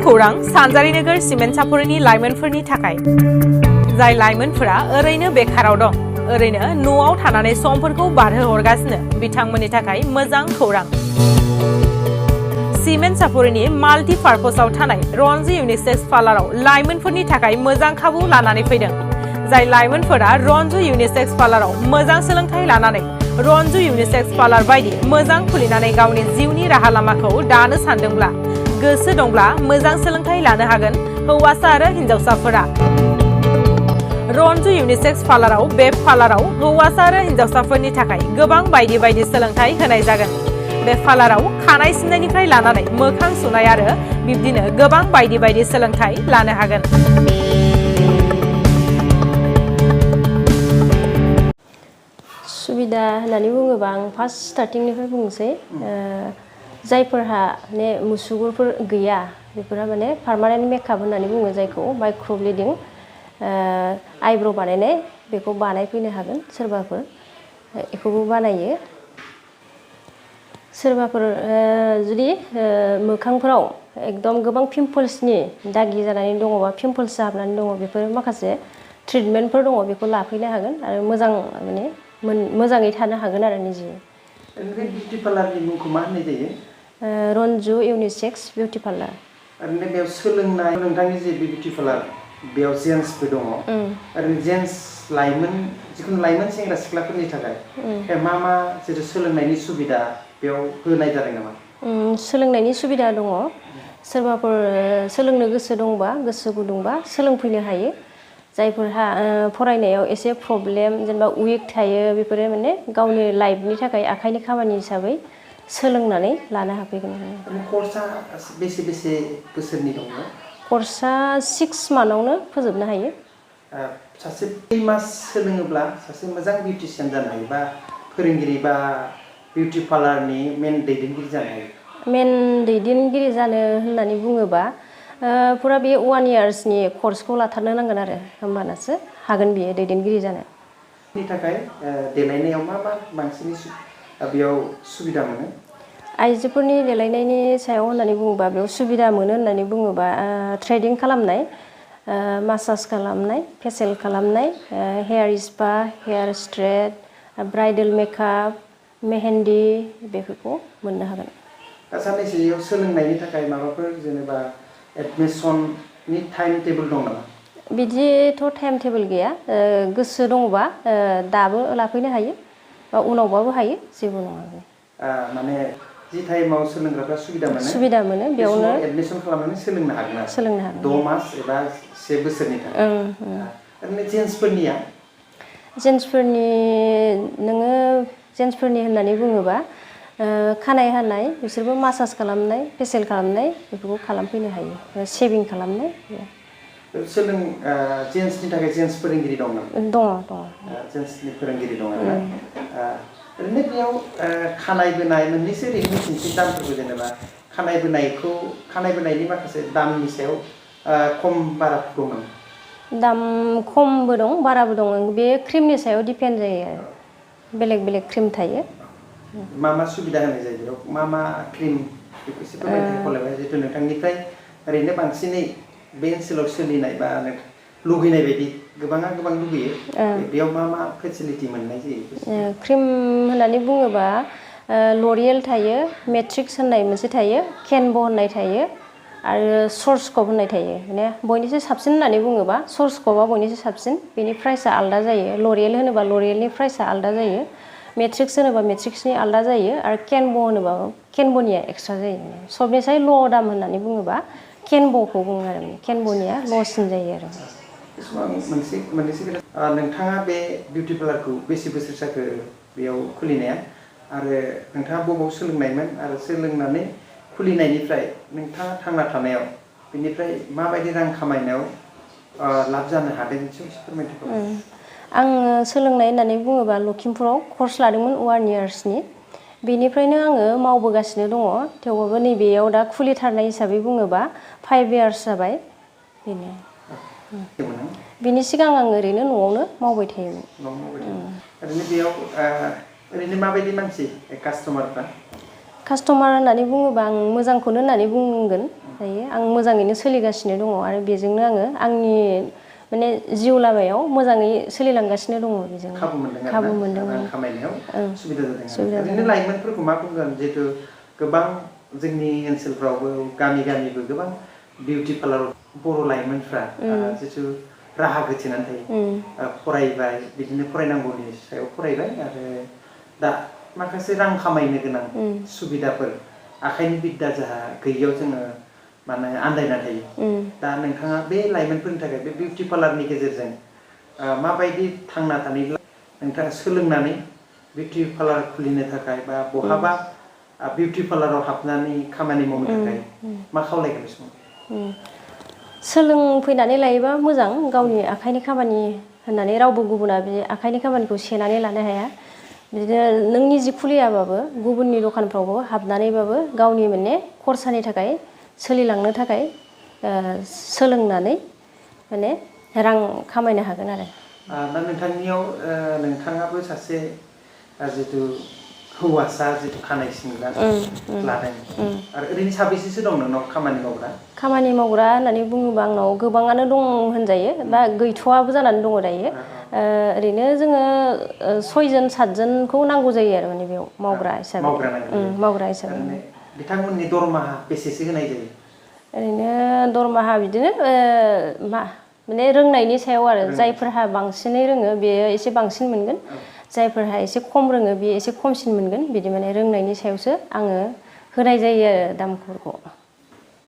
खौरां सानजारि नोगोर सिमेन्ट सापरिनि लाइमोनफोरनि थाखाय जाय लाइमोनफोरा ओरैनो बेखाराव दं ओरैनो न'आव थानानै समफोरखौ बारहोहरगासिनो बिथांमोननि थाखाय मोजां खौरां सिमेन्ट सापरिनि माल्टी पार्पसआव थानाय रन्जु यूनिसेक्स पार्लाराव लाइमोनफोरनि थाखाय मोजां खाबु लानानै फैदों जाय लाइमोनफोरा रन्जु यूनिसेक्स पार्लाराव मोजां सोलोंथाय लानानै रन्जु यूनिसेक्स पार्लार बायदि मोजां खुलिनानै गावनि जिउनि राहा लामाखौ दानो सानदोंब्ला गोसो दंब्ला मोजां सोलोंथाय लानो हागोन हौवासा आरो हिनजावसाफोरा रन्जु यूनिसेक्स पार्लाराव बे पार्लाराव हौवासा आरो हिनजावसाफोरनि थाखाय गोबां बायदि सोलोंथाय होनाय जागोन बे पार्लाराव खानाय सिननायनिफ्राय लानानै मोखां सुनाय आरो बिब्दिनो गोबां बायदि सोलोंथाय लानो हागोन सुबिदा होननानै बुङोबा आं फार्स्ट स्टार्टिंनिफ्राय बुंनोसै जायफोरहा माने मुसुगुरफोर गैया बेफोरहा माने पार्मानेन्ट मेकआप होननानै बुङो जायखौ माइक्र'ब्लेडिं आइब्र' बानायनाय बेखौ बानायफैनो हागोन सोरबाफोर बेखौबो बानायो सोरबाफोर जुदि मोखांफोराव एकदम गोबां पिम्पल्सनि दागि जानानै दङबा पिम्पल्स जाहाबनानै दङ बेफोर माखासे ट्रिटमेन्टफोर दङ बेखौ लाफैनो हागोन आरो मोजां माने मोजाङै थानो हागोन आरो निजे बिउटि पार्लारनि मुंखौ मा होननाय जायो रन्जु यूनिसेक्स बिउटि पार्लार ओरैनो बेयाव सोलोंनाय नोंथांनि जे बिउटि पार्लार बेयाव जेन्ट्सबो दङ ओरैनो जेन्ट्स लाइमोन जिखुनु लाइमोन सेंग्रा सिख्लाफोरनि थाखाय मा जेरै सोलोंनायनि सुबिदा बेयाव होनाय जादों नामा सोलोंनायनि सुबिदा दङ सोरबाफोर सोलोंनो गोसो दंबा गोसो गुदुंबा सोलोंफैनो हायो जायफोरहा फरायनायाव एसे प्रब्लेम जेनेबा उइक थायो बेफोरो माने गावनि लाइफनि थाखाय आखाइनि खामानि हिसाबै सोलोंनानै लानो हाफैगोन कर्सआ बेसे बोसोरनि दङ कर्सआ 6 मान्थावनो फोजोबनो हायो सासे 3 मास सोलोङोब्ला सासे मोजां बिउटिशियान जानो हायो बा फोरोंगिरि बा बिउटि पार्लारनि मेन दैदेनगिरि जानो हायो मेन दैदेनगिरि जानो होननानै बुङोबा पुरा बे 1 इयार्सनि कर्सखौ लाथारनो नांगोन आरो होमबानासो हागोन बियो दैदेनगिरि जानो नि थाखाय देलायनायाव मा बांसिन बेयाव सुबिदा मोनो आइजोफोरनि देलायनायनि सायाव होननानै बुङोबा बेयाव सुबिदा मोनो होननानै बुङोबा थ्रेडिं खालामनाय मासाज खालामनाय फेसियेल खालामनाय hair spa hair straight bridal makeup mehendi बेफोरखौ मोननो हागोन साननैसोयाव सोलोंनायनि थाखाय माबाफोर जेनेबा एडमिसननि टाइम टेबोल दं नामा बिदिथ' टाइम टेबोल गैया गोसो दङबा दाबो लाफैनो हायो बा उनावबाबो हायो जेबो नङा माने जि टाइमाव सोलोंग्राफ्रा सुबिदा मोनो बेयावनो एडमिसन खालामनानै सोलोंनो हागोन आरो 6 मास एबा 1 बोसोरनि थाखाय ओरैनो जेन्ट्सफोरनि होननानै बुङोबा खानाय हानाय बिसोरबो मासाज खालामनाय फेसियेल खालामनाय बेफोरखौ खालामफैनो हायो शेभिं खालामनाय जेन्ट्सनि थाखाय जेन्ट्स फोरोंगिरि दं नामा दङ जेन्ट्सनि फोरोंगिरि दं आरोना ओरैनो बेयाव खानाय बोनाय मोननैसो ओरैनो मिथिनोसै दामफोरखौ जेनेबा खानाय बोनायनि माखासे दामनि सायाव खम बारा दं नामा दाम खमबो दं बाराबो दं बे क्रिमनि सायाव डिपेन्ड जायो आरो बेलेग क्रिम थायो मा सुबिदा होनाय जायो बेयाव मा क्रिम बेखौ एसे फोरमायनो खावलायबाय जिहेतु नोंथांनिफ्राय ओरैनो बांसिनै बे ओनसोलाव सोलिनाय बा लुगैनाय बायदि गोबां लुगैयो बेयाव मा फेसिलिटि मोननाय जायो क्रिम होननानै बुङोबा ल'रियेल थायो मेट्रिक्स होननाय मोनसे थायो केनब' होननाय थायो आरो सर्सकप होननाय थायो माने बयनिख्रुइ साबसिन होननानै बुङोबा सर्सकपआ बयनिख्रुइ साबसिन बेनि प्राइसआ आलादा जायो ल'रियेल होनोबा ल'रियेलनि प्राइसआ आलादा जायो मेट्रिक्स होनोबा मेट्रिक्सनि आलादा जायो आरो केनब' होनोबा केनब'निया एक्सट्रा जायो सबनिसाय ल' दाम होननानै बुङोबा केनब'खौ बुङो आरो केनब'निया ल'सिन जायो आरो मोनसे खोथा नोंथाङा बे बिउटि पार्लारखौ बेसे बोसोर जाखो बेयाव खुलिनाया आरो नोंथाङा बबाव सोलोंनायमोन आरो सोलोंनानै खुलिनायनिफ्राय नोंथाङा थांना थानायाव बेनिफ्राय माबायदि रां खामायनायाव लाब जानो हादों एसे फोरमायदो आङो सोलोंनाय होननानै बुङोबा लखिमपुराव कर्स लादोंमोन 1 इयार्सनि बेनिफ्रायनो आङो मावबोगासिनो दङ थेवबाबो नैबेयाव दा खुलिथारनाय हिसाबै बुङोबा 5 इयार्स जाबाय बेनो बिनि सिगां आं ओरैनो न'आवनो मावबाय थायोमोन ओरैनो बेयाव ओरैनो माबायदि मानसि कास्टमार होननानै बुङोबा आं मोजांखौनो होननानै बुंगोन दायो आं मोजाङैनो सोलिगासिनो दङ आरो बेजोंनो आङो आंनि माने जिउ लामायाव मोजाङै सोलिलांगासिनो दङ बेजों खाबु मोनदों खाबु मोनदों रां खामायनायाव सुबिदा जादों सुबिदा ओरैनो जादों। लाइमोनफोरखौ मा बुंगोन जिहेतु गोबां जोंनि ओनसोलफ्रावबो गामिबो गोबां बिउटि पार्लार बर' लाइमोनफ्रा जिथु राहा गोथेनानै थायो फरायबाय बिदिनो फरायनांगौनि सायाव फरायबाय आरो दा माखासे रां खामायनो गोनां सुबिदाफोर आखाइनि बिद्दा जाहा गैयियाव जोङो माने आन्दायना थायो दा नोंथाङा बे लाइमोनफोरनि थाखाय बे बिउटि पार्लारनि गेजेरजों माबायदि थांना थानायब्ला नोंथाङा सोलोंनानै बिउटि पार्लार खुलिनो थाखाय बा बहाबा बिउटि पार्लाराव हाबनानै खामानि मावनो थाखाय मा खावलायगोन बे समाव? सोलोंफैनानै लायोबा मोजां गावनि आखाइनि खामानि होननानै रावबो गुबुना बे आखाइनि खामानिखौ सेनानै लानो हाया बिदिनो नों निजि खुलियाबाबो गुबुननि दखानफ्रावबो हाबनानैबाबो गावनि माने खरसानि थाखाय सोलिलांनो थाखाय सोलोंनानै माने रां खामायनो हागोन आरो दा नोंथांनियाव नोंथाङाबो सासे जितु हौवासा जितु खानाय सिनग्रा लादों आरो ओरैनो साबेसेसो दं नोंनाव खामानि मावग्रा? खामानि मावग्रा होननानै बुङोबा आंनाव गोबाङानो दं होनजायो बा गैथ'आबो जानानै दङ दायो ओरैनो जोङो 6 जन 7 जनखौ नांगौ जायो आरो माने बेयाव मावग्रा हिसाबै मावग्रा हिसाबै बिथांमोननि दरमाहा बेसेसो होनाय जायो? ओरैनो दरमाहा बिदिनो माने रोंनायनि सायाव आरो जायफोरहा बांसिनै रोङो बेयो एसे बांसिन मोनगोन जायफोरहा एसे खम रोङो बेयो एसे खमसिन मोनगोन बिदि माने रोंनायनि सायावसो आङो होनाय जायो आरो दामफोरखौ